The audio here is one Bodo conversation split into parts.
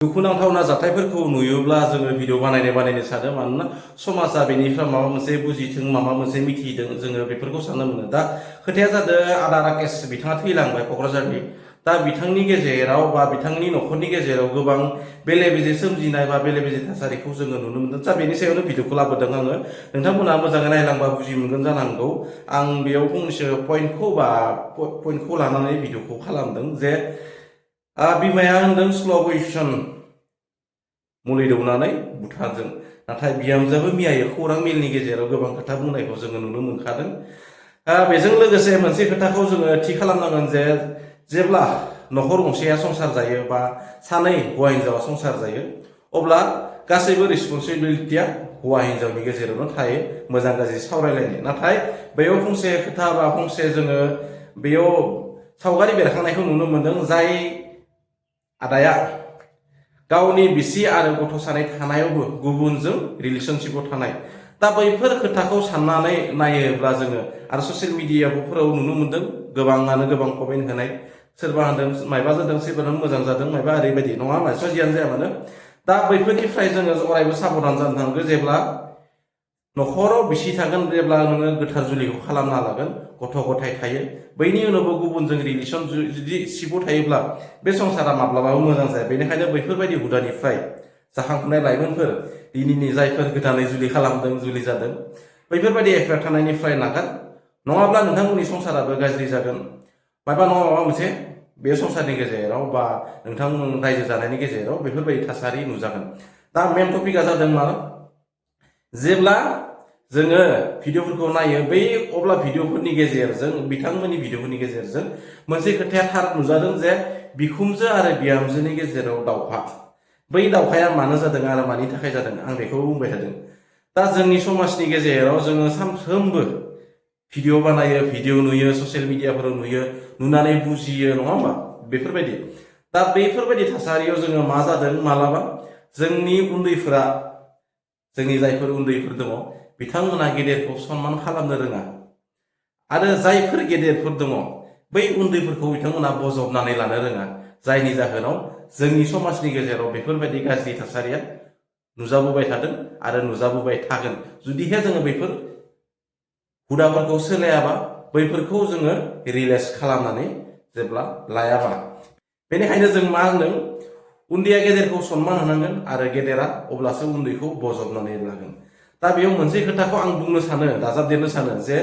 दुखुनांथावना जाथायफोरखौ नुयोब्ला जोङो भिडिअ बानायनो सानो मानोना समाजा बेनिफ्राय माबा मोनसे बुजिथों माबा मोनसे मिथिदों जोङो बेफोरखौ साननो मोनो। दा खोथाया जादों आदा राकेश बिथाङा थैलांबाय क'क्राझारनि। दा बिथांनि गेजेराव बा बिथांनि न'खरनि गेजेराव गोबां बेले बेजे सोमजिनाय बा बेले बेजे थासारिखौ जोङो नुनो मोनदों। दा बेनि सायावनो भिडिअखौ लाबोदों आङो। नोंथांमोना मोजाङै नायलांबा बुजि मोनगोन जानांगौ। आं बेयाव फंनैसो पइन्टखौ लानानै भिडिअखौ खालामदों जे बिमाया होनदों स्ल'बेसन मुलि दौनानै बुथारदों, नाथाय बिहामजोआबो मियायो खौरां मेलनि गेजेराव गोबां खोथा बुंनायखौ जोङो नुनो मोनखादों। बेजों लोगोसे मोनसे खोथाखौ जोङो थि खालामनांगोन जे जेब्ला न'खर गंसेया संसार जायो बा सानै हौवा हिन्जावा संसार जायो अब्ला गासैबो रिसपन्सिबिलिटिया हौवा हिन्जावनि गेजेरावनो थायो, मोजां गाज्रि सावरायलायनाय। नाथाय बेयाव फंसे खोथा बा फंसे जोङो बेयाव सावगारि बेरखांनायखौ नुनो मोनदों, जाय आदाया गावनि बिसि आरो गथ' सानै थानायावबो गुबुनजों रिलेशनशिपआव थानाय। दा बैफोर खोथाखौ साननानै नायोब्ला जोङो आरो ससियेल मिडियाफोराव नुनो मोनदों गोबाङानो गोबां कमेन्ट होनाय, सोरबा होनदों मायबा जादों, सोरबा मोजां जादों, मायबा ओरैबायदि नङा होनबा, जियानो जाया मानो। दा बैफोरनिफ्राय जोङो अरायबो साबधान जानो नांगौ। जेब्ला न'खराव बिसि थागोन, जेब्ला नोङो गोथार जुलिखौ खालामना लागोन, गथ' गथाय थायो, बैनि उनावबो गुबुनजों रिलेसन जुदि सिबाव थायोब्ला बे संसारा माब्लाबाबो मोजां जाया। बेनिखायनो बैफोरबायदि हुदानिफ्राय जाखांफुनाय लाइमोनफोर, दिनैनि जायफोर गोदानै जुलि खालामदों, जुलि जादों, बैफोरबायदि एफेक्ट थानायनिफ्राय नागार, नङाब्ला नोंथांमोननि संसाराबो गाज्रि जागोन। माबा नङा माबा मोनसे बे संसारनि गेजेराव बा नोंथांमोन रायजो जानायनि गेजेराव बेफोरबायदि थासारि नुजागोन। दा मेन टपिकआ जादों मा, जेब्ला जोङो भिडिअफोरखौ नायो अब्ला भिडिअफोरनि गेजेरजों, बिथांमोननि भिडिअफोरनि गेजेरजों मोनसे खोथाया थार नुजादों जे बिखुमजो आरो बिहामजोनि गेजेराव दावहा। बै दावहाया मानो जादों आरो मानि थाखाय जादों आं बेखौ बुंबाय थादों। दा जोंनि समाजनि गेजेराव जोङो सानफ्रोमबो भिडिअ बानायो, भिडिअ नुयो, ससियेल मिडियाफोराव नुयो, नुनानै बुजियो, नङा होमबा, बेफोरबायदि। दा बैफोरबायदि थासारियाव जोङो मा जादों, मालाबा जोंनि उन्दैफोरा, जोंनि जायफोर उन्दैफोर दङ, बिथांमोना गेदेरखौ सनमान खालामनो रोङा आरो जायफोर गेदेरफोर दङ बै उन्दैफोरखौ बिथांमोना बजबनानै लानो रोङा, जायनि जाहोनाव जोंनि समाजनि गेजेराव बेफोरबायदि गाज्रि थासारिया नुजाबोबाय थादों आरो नुजाबोबाय थागोन। जुदिहाय जोङो बैफोर हुदाफोरखौ सोलायाबा, बैफोरखौ जोङो रियेलाइज खालामनानै जेब्ला लायाबा। बेनिखायनो जों मा होनदों, उन्दैया गेदेरखौ सनमान होनांगोन आरो गेदेरा अब्लासो उन्दैखौ बजबनानै लागोन। दा बेयाव मोनसे खोथाखौ आं बुंनो सानो, दाजाबदेरनो सानो जे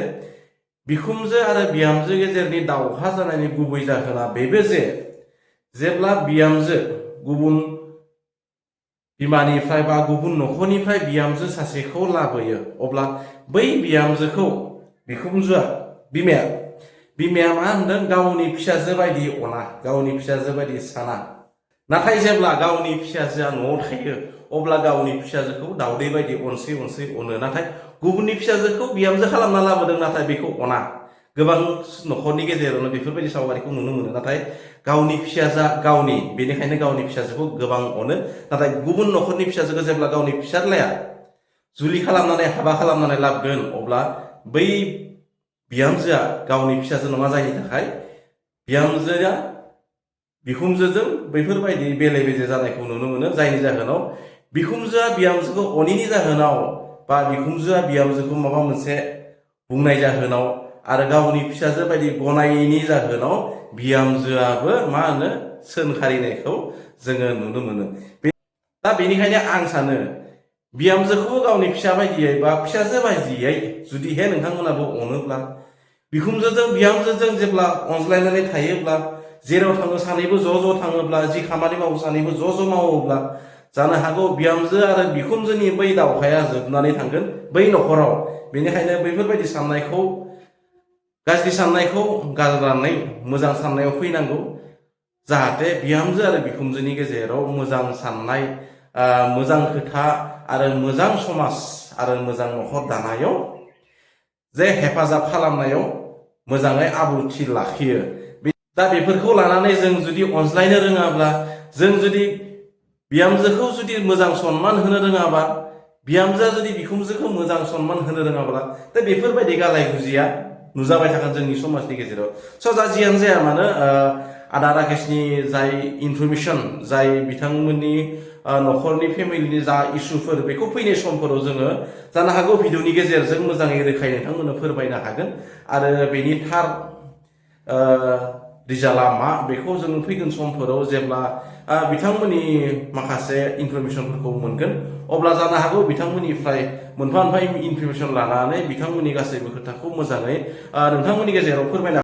बिखुमजो आरो बिहामजो गेजेरनि दावहा जानायनि गुबै जाहोना बेबो जे जेब्ला बिहामजो गुबुन बिमानिफ्राय बा गुबुन न'खरनिफ्राय बिहामजो सासेखौ लाबोयो, अब्ला बै बिहामजोखौ बिखुमजोआ, बिमाया मा होनदों, गावनि फिसाजो बायदि अना, गावनि फिसाजो बायदि साना। नाथाय जेब्ला गावनि फिसाजोआ न'आव थायो अब्ला गावनि फिसाजोखौ दावदै बायदि अनसै अनो। नाथाय गुबुननि फिसाजोखौ बिहामजो खालामना लाबोदों, नाथाय बेखौ अना। गोबां न'खरनि गेजेरावनो बेफोरबायदि सावगारिखौ नुनो मोनो। नाथाय गावनि फिसाजोआ बेनिखायनो गावनि फिसाजोखौ गोबां अनो। नाथाय गुबुन न'खरनि फिसाजोखौ जेब्ला गावनि फिसाज्लाया जुलि खालामनानै हाबा खालामनानै लाबोगोन, अब्ला बै बिहामजोआ गावनि फिसाजो नङा, जायनि थाखाय बिहामजोआ बिखुमजोजों बैफोरबायदि बेले बेजे जानायखौ नुनो मोनो। जायनि जाहोनाव बिखुमजोआ बिहामजोखौ अनिनि जाहोनाव बा बिखुमजोआ बिहामजोखौ माबा मोनसे बुंनाय जाहोनाव आरो गावनि फिसाजो बायदि गनायैनि जाहोनाव बिहामजोआबो मा होनो, सोंखारिनायखौ जोङो नुनो मोनो। दा बेनिखायनो आं सानो बिहामजोखौ गावनि फिसा बायदियै बा फिसाजो बायदियै जुदिहाय नोंथांमोनाबो अनोब्ला, बिखुमजोजों बिहामजोजों जेब्ला अनज्लायनानै थायोब्ला, जेराव थाङो सानैबो ज' थाङोब्ला, जि खामानि मावो सानैबो ज' मावोब्ला, जानो हागौ बिहामजो आरो बिखुमजोनि बै दावहाया जोबनानै थांगोन बै न'खराव। बेनिखायनो बैफोरबायदि साननायखौ, गाज्रि साननायखौ गारनानै मोजां साननायाव फैनांगौ, जाहाथे बिहामजो आरो बिखुमजोनि गेजेराव मोजां साननाय, मोजां खोथा आरो मोजां समाज आरो मोजां न'खर दानायाव जे हेफाजाब खालामनायाव मोजाङै आब्रुथि लाखियो। दा बेफोरखौ लानानै जों जुदि अनज्लायनो रोङाब्ला, जों जुदि बिहामजोखौ जुदि मोजां सनमान होनो रोङाबा, बिहामजोआ जुदि बिखुमजोखौ मोजां सनमान होनो रोङाब्ला, दा बेफोरबायदि गालाय गुजिया नुजाबाय थागोन जोंनि समाजनि गेजेराव। स' दा जियानो जाया मानो आदा राकेशनि जाय इनफरमेसन जाय बिथांमोननि न'खरनि फेमिलिनि जा इसुफोर बेखौ फैनाय समफोराव जोङो जानो हागौ भिडिअनि गेजेरजों मोजाङै रोखायै नोंथांमोननो फोरमायनो हागोन आरो बेनि थार रिजाल्टआ मा बेखौ जों फैगोन समफोराव जेब्ला बिथांमोननि माखासे इनफरमेसनफोरखौ मोनगोन अब्ला जानो हागौ बिथांमोननिफ्राय मोनफा मोनफा इनफरमेसन लानानै बिथांमोननि गासैबो खोथाखौ मोजाङै नोंथांमोननि गेजेराव फोरमायना